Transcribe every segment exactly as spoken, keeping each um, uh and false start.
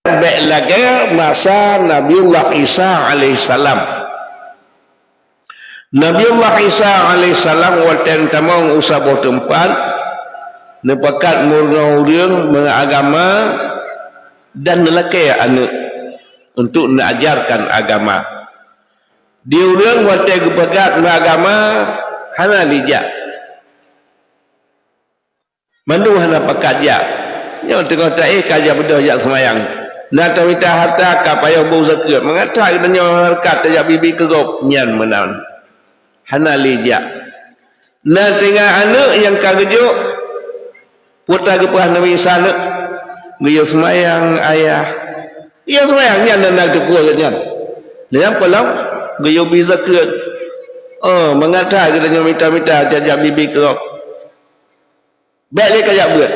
bèk lagèe masa Nabiullah Isa alaihissalam. Nabiullah Isa alaihissalam watèe tamong u saboh teumpat, neupakat meurunoe ureueng meuagama dan neulakèe aneuk untuk neuajarkan agama. Di ureueng watèe geupakat meuagama hana lé jak. Mandum hana pakat jak. Nyoe teungoh taéh ka jak beudôh jak seumayang. Na tamita hareuta ka payoh beu zakeuet. Mangat that geutanyoe hareukat tajak bibi keu gob. Nyan meunan. Hana lé jak. Na tinggai aneuk nyang ka geujok. Peue ta geupeugah Nabi Isa neuk? Geuyue seumayang, Ayah. Iya seumayang nyan dan na teupeue geuh nyan. Nyan peulom geuyue bi zakeuet. Oh, mangat that geutanyoe mita-mita jak-jak bibi keu gob. Bèk lé kajak beuet.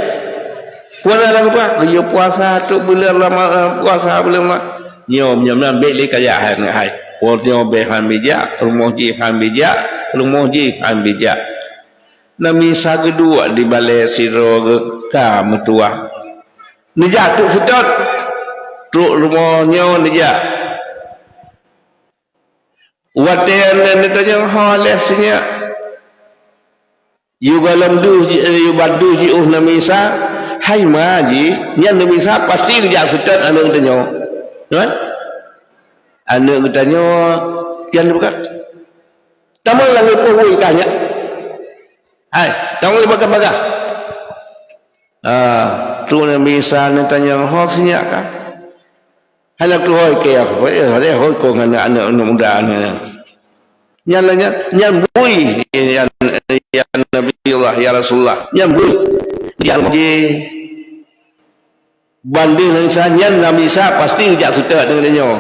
Peue na lam peue? Geuyue puasa trok buleuen Rama-, puasa buleuen Rama-, nyoe, nyoe, nyoe bèk lé kajak hai, hai. Peue nyoe bèk han bijak, rumoh jih han bijak, rumoh jih han bijak. Nabi Isa geuduek di balèe sidroe geuh ka meutuwah. Neujak trok seutôt, trok rumoh nyoe neujak. Watèe neutanyong ho lé sinyak, yue gohlom deuh ji-, yue ban deuh jiôh Nabi Isa, hai ma jih, nyan Nabi Isa pasti geujak seutôt aneuk geutanyoe. Kan? Aneuk geutanyoe, pian dibuka. Tamong lam rupoh wui ka nyak. Hai, tamong lam bagah-bagah. Ah, tu Nabi Isa neutanyong ho sinyak ka. Hana tuho ikèe, eh, hana ho iko ngon aneuk-aneuk muda nyan. Nyan lah nyan, nyan bui, ya, ya Nabiullah, ya Rasulullah. Nyan bui. Nyan bui. Banding Nabi Isa, nyan Nabi Isa pasti jak seutôt deungon nyoe.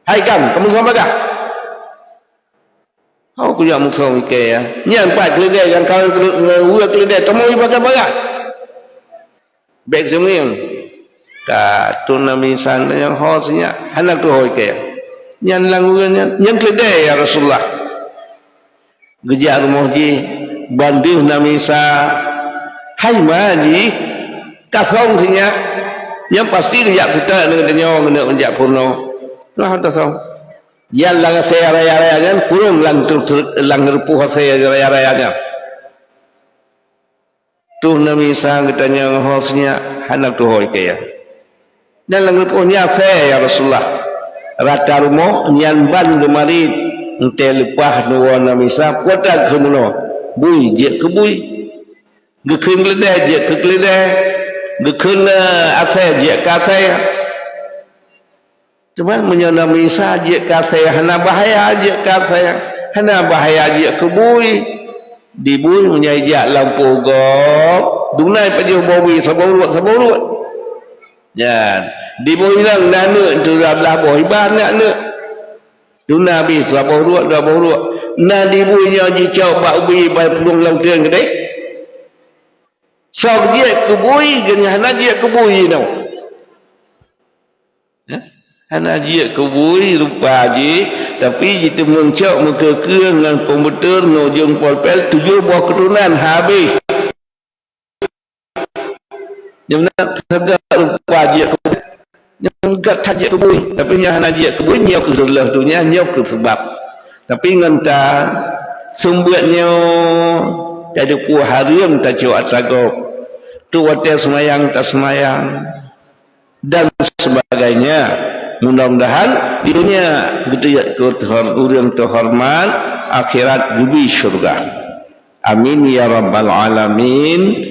Hai kan, kamu sama kah? Ho kujak musong ikèe, ya. Nyan pat keuleudèe, nyang ka ureueng keuleudèe, tamong ibaga-baga. Bèk seungieng. Ka tu Nabi Isa nyang ho sinyak, hana tuho ikèe. Nyan lam ureueng nyan, nyan keuleudèe, ya Rasulullah. Geujak rumoh jih, ban deuh Nabi Isa, hai ma jih, kasong sinyak. Nyan pasti geujak seutôt deungon nyoe, ngon jak peurunoe. Lah tasong. Nyan lam asèe raya-raya nyan, kureueng lam tu-, tu-, lam rupoh asèe raya-raya nyan. Tuh Nabi Isa geutanyong ho sinyak, hana tuho ikèe. Nyan lam rupoh nyan asèe, ya Rasulullah. Rata rumoh nyan ban geumarit, entèe leupah neuwoe Nabi Isa, peue ta geukheun bunoe. Bui jeuet keu bui. Geukheun keuleudèe jeuet keu keuleudèe. Geukheun, eh, asèe jeuet keu asèe. Cuman meunyoe Nabi Isa jeuet keu asèe, hana bahaya jeuet keu asèe, hana bahaya jeuet keu bui. Di bui meunyoe ijak lam po gob, duna ipajoh boh bui saboh ruet, saboh ruet. Nyan, di bui inong na aneuk, dua blah boh iba aneuk-aneuk. Duna bui saboh ruet, dua boh ruet. Na di bui nyoe jicok bak ubé bai pulung lam teuen keudeh. Soe jeuet keu bui, geuhnyan hana jeuet keu bui inoe. Hah? Hana jeuet keu bui rupa jih, tapi jiteumeung cok meukeue-keue ngon komputer ngon ujong polpel tujoh boh keuturonan habéh. Nyang na teuga rupa jeuet keu, nyang gata jeuet keu bui, tapi nyang hana jeuet keu bui nyoe keu reuloh donya, nyoe keu seubab. Tapi ngon ta seumeubeuet nyoe, ka dipuh hareuem tacok atra gob. Tu watèe seumayang taseumayang. Dan sebagainya. Mudah-mudahan di dunia geuteubiet keu teuhor-, ureueng teuhormat, akhirat geubi syurga. Amin ya rabbal alamin.